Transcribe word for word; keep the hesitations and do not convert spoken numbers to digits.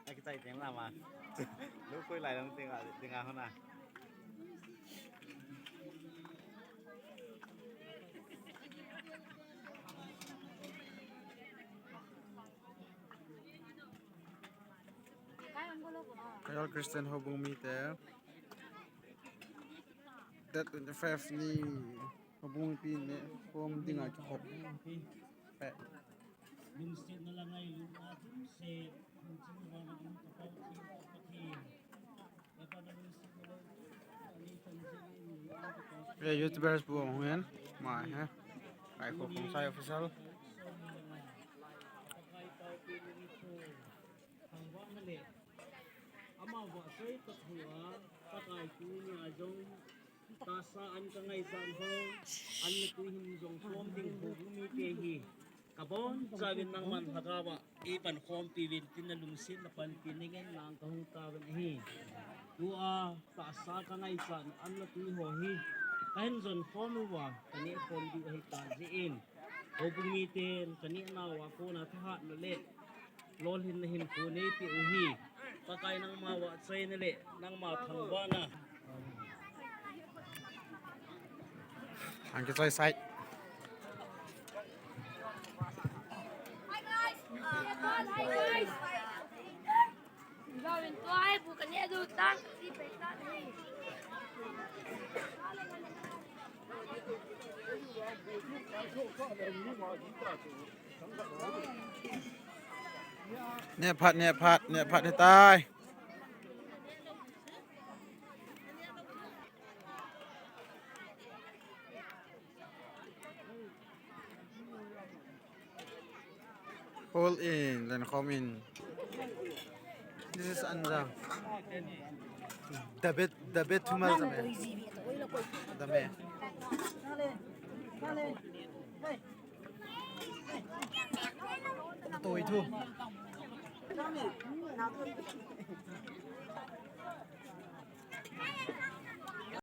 Akichai teng lama. Lukhui lai lang tenga, tenga hona. Kayal Christian Houbung mite. Date twenty-five ni Houbung mipi nekhom dinga kikhop. Pe. Lungsetna le ngailutna dimset, lungsetna le ngailutna dimset. Ye YouTubers bu hung hen, ma he. Kai ko kong sai official. Ama vahchoi toh thua, Pakai tunia jong tahsa an kangaichat ho, an le tui hin jong khom ding ho, Houbung mite hi. Kabonchauvin nangman lhagaova eipankhompi uvin tin nalungsetna panpina ngen nang kahung tauvin ahi. Tua tahsa kangaichat an le tui ho hi kahin jon khom uva kaneh khom diu ahi ta jeh in, Houbung miten kaneh nauva kona thahatna le lolhinna hinkho neipeh u hi. Pakai nangma vahchoina le nangma thangvahna. Ang kichoi sai. Hi guys. Hi guys. Neh phat, neh phat, neh phat hitai. All in, then come in. This is Anja. The bed, the bed too much. The bed. Tôi thu.